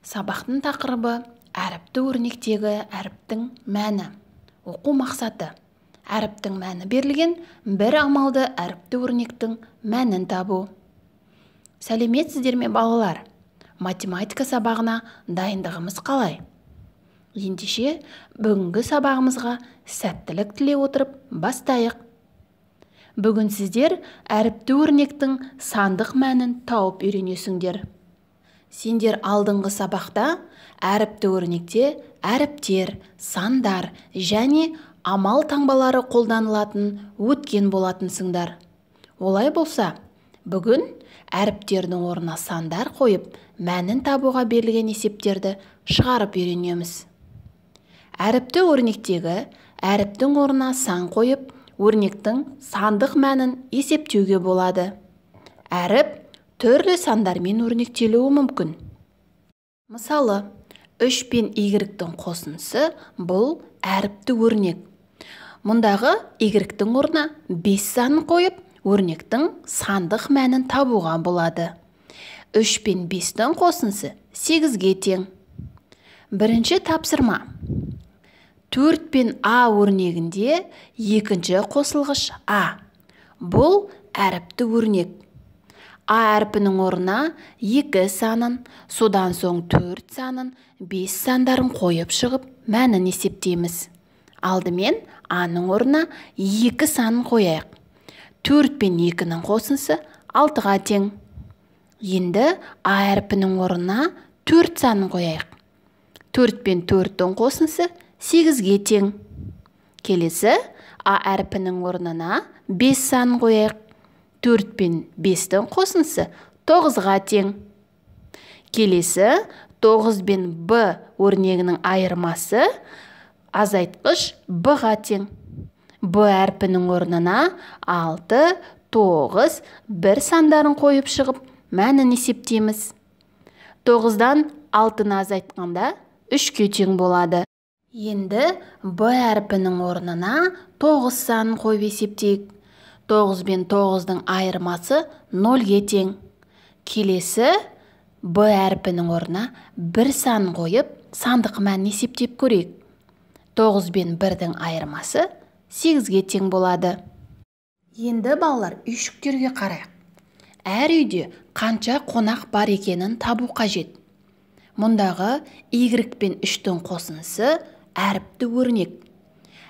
Сабақтың тақырыбы әріпті өрнектегі әріптің мәні. Оқу мақсаты: әріптің мәні берілген бір амалды әріпті өрнектің мәнін табу. Сәлеметсіздер ме, балалар? Математика сабағына дайындығымыз қалай? Ендеше, бүгінгі сабағымызға сәттілік тілей отырып бастайық. Бүгін сіздер әріпті өрнектің сандық мәнін тауып үйренесіңдер. Сендер алдыңғы сабақта әріпті өрнекте әріптер, сандар және амал таңбалары қолданылатын өткен болатынсыңдар. Олай болса, бүгін әріптердің орнына сандар қойып, мәнін табуға берілген есептерді шығарып үйренеміз. Әріпті өрнектегі әріптің орнына сан қойып, өрнектің сандық мәнін есептеуге болады. Әріп түрлі сандармен өрнектелуі мүмкін. Мысалы, 3 пен y-тің қосындысы бұл әріпті өрнек. Мұндағы y-тің орнына 5 санын қойып, өрнектің сандық мәнін табуға болады. 3 пен 5-тің қосындысы 8-ге тең. Бірінші тапсырма. 4 пен а өрнегінде екінші қосылғыш а. Бұл әріпті өрнек. А әрпінің орнына 2 санын, содан соң 4 санын, 5 сандарын қойып шығып, мәнін есептейміз. Алдымен А-ның орнына 2 санын қояйық. 4 пен 2-нің қосындысы 6-ға тең. Енді А әрпінің орнына 4 санын қояйық. 4 пен 4-тің қосындысы 8-ге тең. Келесі А әрпінің орнына 5 санын қояйық. 4 пен 5-тің қосындысы 9-ға тең. Келесі 9 пен Б өрнегінің айырмасы азайтқыш Б-ға тең. Б әрпінің орнына 6, 9, 1 сандарын қойып шығып, мәнін есептейміз. 9-дан 6-ны азайтқанда 3-ке тең болады. Енді Б әрпінің орнына 9 санын қойып есептейік. 9 пен 9-дың айырмасы 0-ге тең. Келесі Б әрпінің орнына 1 санын қойып, сандық мәнін есептеп көрейік. 9 пен 1-дің айырмасы 8-ге тең болады. Енді балалар, үйшіктерге қарайық. Әр үйде қанша қонақ бар екенін табу қажет. Мұндағы y пен 3-тің қосындысы әріпті өрнек.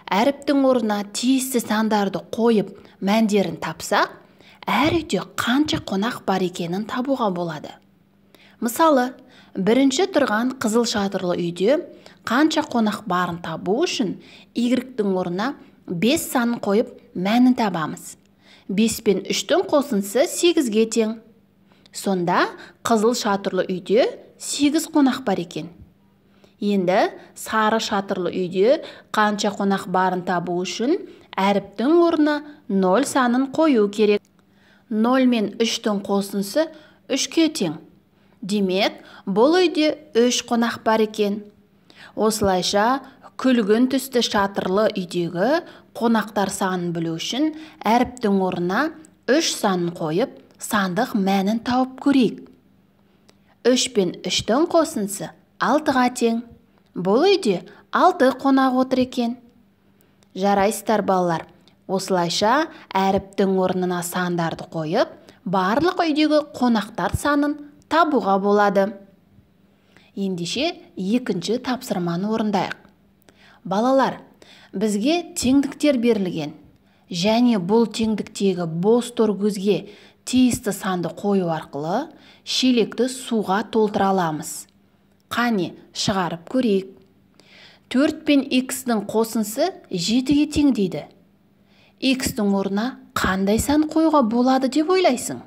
Әріптің орнына тиісті сандарды қойып, мәндерін тапсақ, әр үйде қанша қонақ бар екенін табуға болады. Мысалы, бірінші тұрған қызыл шатырлы үйде қанша қонақ барын табу үшін y-тің орнына 5 санын қойып, мәнін табамыз. 5 пен 3-тің қосындысы 8-ге тең. Сонда қызыл шатырлы үйде 8 қонақ бар екен. Енді сары шатырлы үйде қанша қонақ барын табу үшін әріптің орнына 0 санын қою керек. 0 мен 3-тің қосындысы 3-ке тең. Демек, бұл үйде 3 қонақ бар екен. Осылайша, күлгін түсті шатырлы үйдегі қонақтар санын білу үшін әріптің орнына 3 санын қойып, сандық мәнін тауып көрейік. 3 пен 3-тің қосындысы 6-ға тең. Бұл үйде 6 қонақ отыр екен. Жарайсыздар, балалар. Осылайша әріптің орнына сандарды қойып, барлық үйдегі қонақтар санын табуға болады. Ендеше екінші тапсырманы орындайық. Балалар, бізге теңдіктер берілген. Және бұл теңдіктегі бос торкөзге тиісті санды қою арқылы шелекті суға толтыра аламыз. Қане, шығарып көрейік. 4 пен x-ның қосындысы 7-ге тең дейді. X-тің орнына қандай сан қоюға болады деп ойлайсың?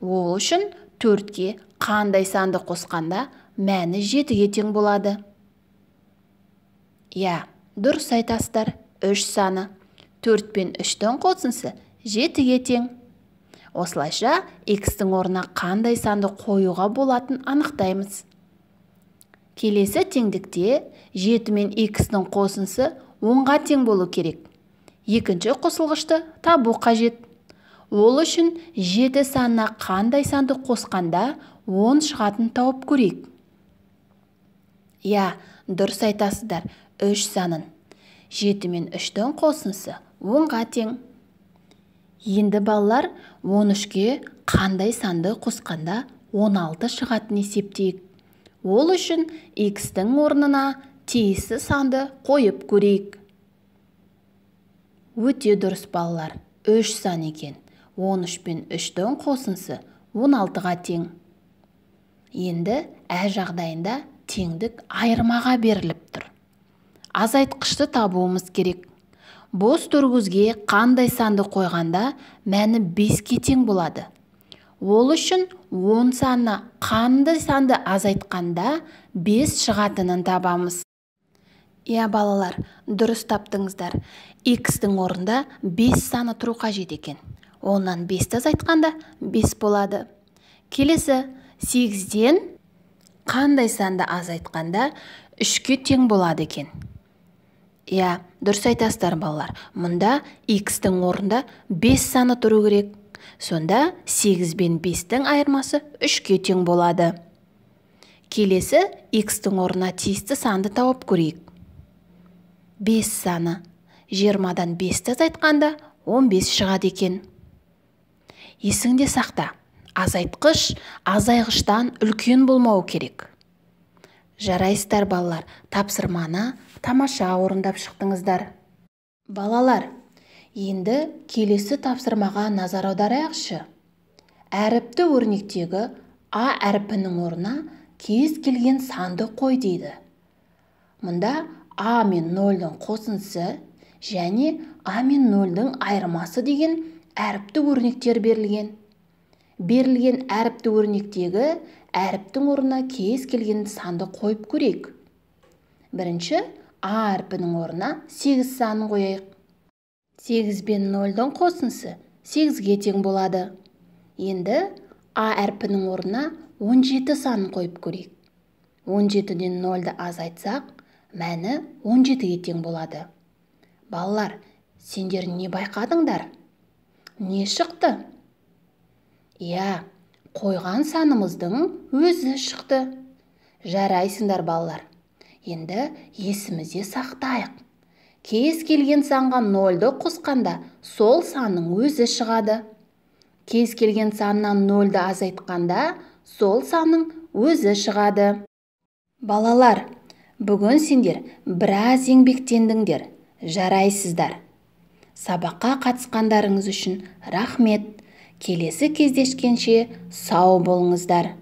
Ол үшін 4-ке қандай санды қосқанда мәні 7-ге тең болады? Иә, дұрыс айтасыздар, 3 саны. 4 пен 3-тің қосындысы 7-ге тең. Осылайша x-тің орнына қандай санды қоюға болатын анықтаймыз. Келесі теңдікте 7 мен x-ның қосындысы 10-ға тең болу керек. Екінші қосылғышты табу қажет. Ол үшін 7 санына қандай санды қосқанда 10 шығатын тауып көрейік. Иә, дұрыс айтасыздар, 3 санын. 7 мен 3-тің қосындысы 10-ға тең. Енді балалар, 13-ке қандай санды қосқанда 16 шығатын есептейік. Ол үшін х-тің орнына тиісті санды қойып көрейік. Өте дұрыс балалар, 3 сан екен. 13 пен 3-тің қосындысы 16-ға тең. Енді ә жағдайында теңдік айырмаға беріліп тұр. Азайтқышты табуымыз керек. Бос төргізге қандай санды қойғанда мәні 5-ке тең болады. Ол үшін 10 санына қандай санды азайтқанда 5 шығатынын табамыз. Иә, балалар, дұрыс таптыңыздар. Х-тің орнында 5 саны тұру қажет екен. Оннан 5-ті азайтқанда 5 болады. Келесі 8-ден қандай санды азайтқанда 3-ке тең болады екен. Иә, дұрыс айтасыздар балалар. Мұнда х-тің орнында 5 саны тұру керек. Сонда 8 бен 5-тің айырмасы 3-ке тең болады. Келесі х-тің орнына тиісті санды тауып көрейік. 5 саны. 20-дан 5-ті азайтқанда 15 шығады екен. Есіңде сақта, азайтқыш азайғыштан үлкен болмау керек. Жарайсыздар балалар, тапсырманы тамаша орындап шықтыңыздар. Балалар, енді келесі тапсырмаға назар аударайықшы. Әріпті өрнектегі А әрпінің орнына кез келген санды қой дейді. Мұнда А мен 0-дің қосындысы және А мен 0-дің айырмасы деген әріпті өрнектер берілген. Берілген әріпті өрнектегі әріптің орнына кез келген санды қойып көрейік. Бірінші А әрпінің орнына 8 санын қояйық. 8 бен 0-дің қосындысы 8-ге тең болады. Енді А әрпінің орнына 17 санын қойып көрейік. 17-ден 0-ды азайтсақ, мәні 17-ге тең болады. Балалар, сендер не байқадыңдар? Не шықты? Иә, қойған санымыздың өзі шықты. Жарайсыңдар балалар. Енді есімізде сақтайық. Кез келген санға 0-ды қосқанда сол санның өзі шығады. Кез келген саннан 0-ды азайтқанда сол санның өзі шығады. Балалар, бүгін сендер біраз еңбектендіңдер. Жарайсыздар. Сабаққа қатысқандарыңыз үшін рахмет. Келесі кездескенше сау болыңыздар.